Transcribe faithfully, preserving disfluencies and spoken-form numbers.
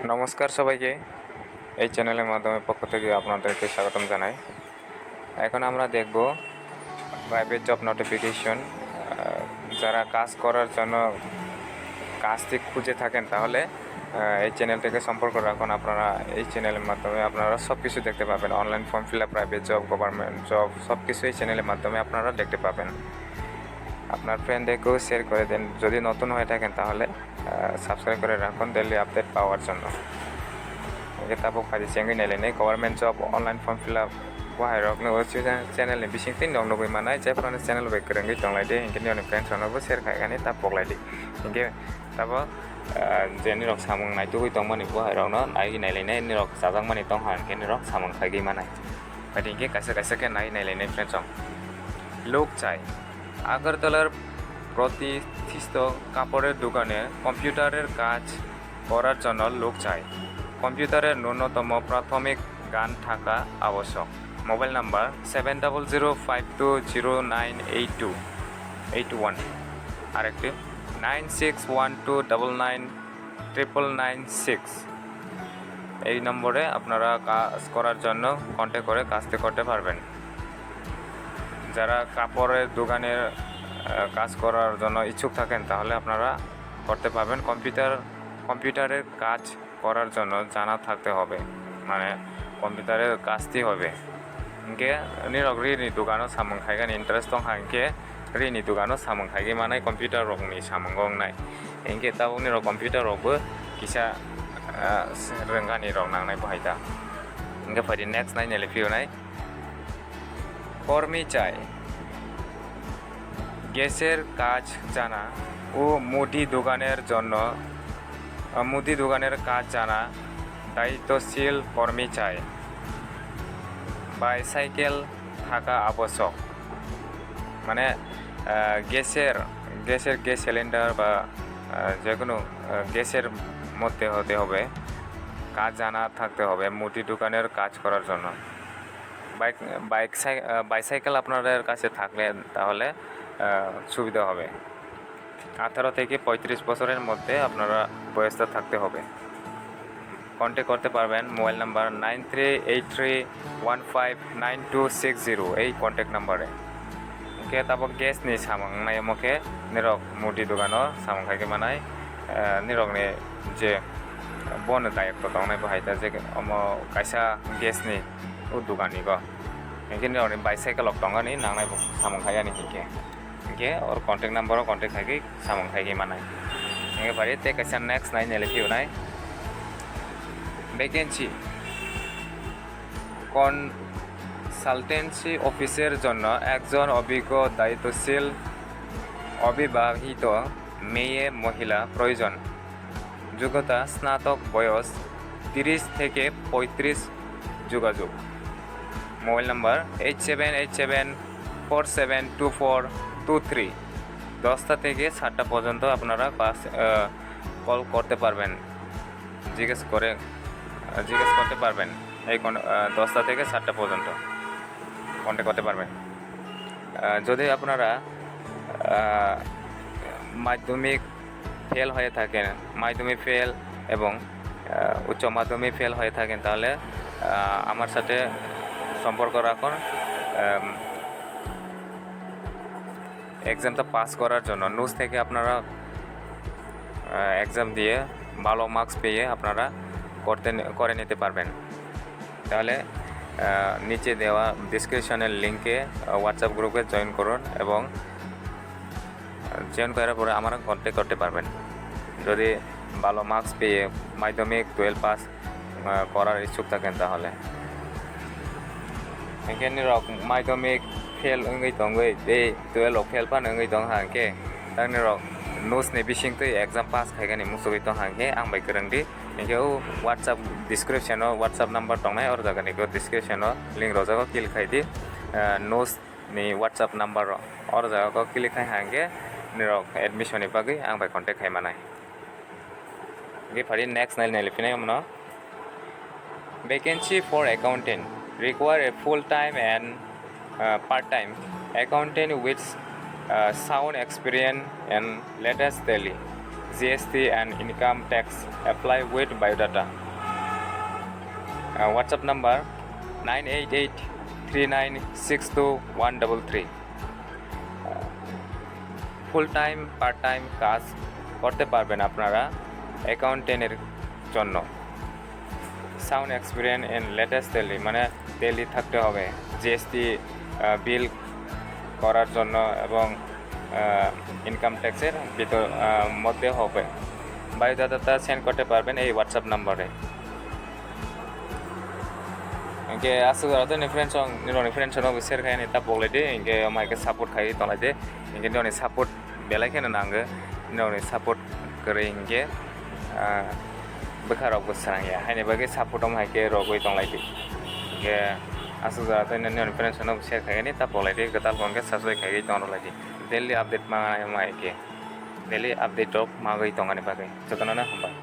নমস্কার সবাইকে, এই চ্যানেলের মাধ্যমে পক্ষ থেকে আপনাদেরকে স্বাগতম জানাই। এখন আমরা দেখব প্রাইভেট জব নোটিফিকেশন। যারা কাজ করার জন্য কাজ ঠিক খুঁজে থাকেন, তাহলে আহ, এই চ্যানেলটিকে সম্পর্ক রাখুন। আপনারা এই চ্যানেলের মাধ্যমে আপনারা সব কিছু দেখতে পাবেন, online form fill up, private job, government job, সব কিছু এই চ্যানেলের মাধ্যমে আপনারা দেখতে পাবেন। আপনার ফ্রেন্ডদেরকেও শেয়ার করে দিন। যদি নতুন হয়ে থাকেন, তাহলে সাবস্ক্রাইব করে রাখুন ডেইলি আপডেট পাওয়ার জন্য। Hingke tabuk phaidi chengwi nailainai, government job online form fill up bo hai rok no o channel ni bising twi nog nugwi manai, jephru channel bai kwrwngwi tonglai de, hingke nini friends rok no bo share khai kani ta poklai di. Hingke tabo, ah, je nini rok samung naitugwi tongmani bo hai rok no naiwi nailainai, nini rok chajakmani tong ha hingke nini rok samung khaigwi manai. Phaidi hingke kaisa kaisa khe naiwi nailainai friends rok. Lok chai. আগরতলার প্রতিষ্ঠিত কাপড়ের দোকানে কম্পিউটারের কাজ করার জন্য লোক চাই। কম্পিউটারের ন্যূনতম প্রাথমিক জ্ঞান থাকা আবশ্যক। Mobile number seven double zero five two zero nine eight two eight one. আরেকটি nine six one two double nine triple nine six. এই নম্বরে আপনারা কাজ করার জন্য কন্ট্যাক্ট করে কাজটি করতে পারবেন। যারা কাপড়ের দোকানের আহ, কাজ করার জন্য ইচ্ছুক থাকেন, তাহলে আপনারা করতে পারবেন। কম্পিউটার কম্পিউটারের কাজ করার জন্য জানা থাকতে হবে, মানে কম্পিউটারের কাজটি হবে। Hingke nirok rini dogano samung khaigani interest tong ha hingke rini dogano samung khaigwi manai computer rokni samung wngnai. Hingke tabuk nirok computer rokbo kisa ah, rwngani rok nangnai bo hai ta. Hingke phaidi next nai nele phiyonai. কর্মী চাই। গ্যাসের কাজ জানা ও মুদি দোকানের জন্য, আহ, মুদি দোকানের কাজ জানা দায়িত্বশীল কর্মী চাই। বাইসাইকেল থাকা আবশ্যক। মানে, আহ, গ্যাসের, গ্যাসের গ্যাস সিলিন্ডার বা, আহ, যে কোনো, আহ, গ্যাসের মধ্যে হতে হবে, কাজ জানা থাকতে হবে মুদি দোকানের কাজ করার জন্য। বাইক, বাইক সাই-, আহ, বাইসাইকেল আপনাদের কাছে থাকলে তাহলে, আহ, সুবিধা হবে। আঠারো থেকে পঁয়ত্রিশ বছরের মধ্যে আপনারা বয়সটা থাকতে হবে। কন্ট্যাক্ট করতে পারবেন mobile number nine three eight three one five nine two six zero, এই কন্ট্যাক্ট নাম্বারে। Hingke tabok gas ni samung nai omo khe nirok mudi dogano samung khai khe manai, eh, nirok ni je bono dayokto tongnai bo hai ta je omo kaisa gas ni o dogan ni bo. Hingke nirok ni bicycle rok tongani nangnai bo samung khai yani hingke. Hingke or contact number o contact khai khe samung khai khe manai. Hingke pari tei kaisa next nai nele phiyonai. Vacancy. Consultancy অফিসের জন্য একজন অভিজ্ঞ দায়িত্বশীল অবিবাহিত মেয়ে মহিলা প্রয়োজন। যোগ্যতা স্নাতক, বয়স তিরিশ থেকে পঁয়ত্রিশ। যোগাযোগ mobile number eight seven eight seven four seven two four two three. দশটা থেকে সাতটা পর্যন্ত আপনারা পাস, আহ, কল করতে পারবেন, জিজ্ঞেস করে, আহ, জিজ্ঞেস করতে পারবেন। এই কোন, আহ, দশটা থেকে সাতটা পর্যন্ত কন্ট্যাক্ট করতে পারবেন। আহ, যদি আপনারা, আহ, মাধ্যমিক ফেল হয়ে থাকেন, মাধ্যমিক ফেল এবং, আহ, উচ্চ মাধ্যমিক ফেল হয়ে থাকেন, তাহলে, আহ, আমার সাথে সম্পর্ক রাখুন। আম, এক্সামটা পাস করার জন্য নুস থেকে আপনারা, আহ, এক্সাম দিয়ে ভালো মার্কস পেয়ে আপনারা করতে নি-, করে নিতে পারবেন। তাহলে, আহ, নিচে দেওয়া ডিসক্রিপশনের লিঙ্কে, আহ, WhatsApp গ্রুপে জয়েন করুন এবং জয়েন করার পরে আমাকে কন্ট্যাক্ট করতে পারবেন। যদি ভালো মার্কস পেয়ে মাধ্যমিক টুয়েলভ পাস, আহ, করার ইচ্ছুক থাকেন তাহলে। Hingke nirok madhyamik fail wngwi tongwi tei twelve rok fail phano wngwi tong ha hingke, tak nirok nus ni bising twi exam pass khaigani muchugwi tong ha hingke ang bai kwrwng di. Hingke o WhatsApp description o WhatsApp number tongnai, oro jaga ni description o link rojak o click khai di. Ah, nus ni WhatsApp number o, oro jaga o click khai ha hingke nirok admission ni bagwi ang bai contact khai manai. Hingke phari next nai nai liphinai omono. Vacancy for accountant require a full-time and, uh, part-time accountant with, uh, sound experience and latest tally. G S T and income tax, apply with biodata. Uh, WhatsApp number nine eight eight three nine six two one double three. Full time, part time কাজ করতে পারবেন আপনারা অ্যাকাউন্টেন্টের জন্য। Sound experience in latest tally, মানে ট্যালি থাকতে হবে, GST bill করার জন্য এবং ইনকাম ট্যাক্সের ভিতর আহ, মধ্যে হবে। বায়োডাটাটা সেন্ড করতে পারবেন এই হোয়াটসঅ্যাপ নম্বরে। Hingke aswk jora tei ni friends rok, nini friends rok share khaini ta poklaidi, hingke omo hai khe support khaiwi tonglaidi. Hingke nini support belai kheno nango, nini support kwrwi hingke, ah, bwkha rok bo srang ya, haini bagwi support omo hai khe rogwi tonglaidi. Hingke aswk jora tei nini friends rok share khaini ta poklaidi, kwtal hwnkhe subscribe khaiwi tong rwlaidi. Daily update ma omo hai khe, daily update rok magwi tongani bagwi jotono no hambai.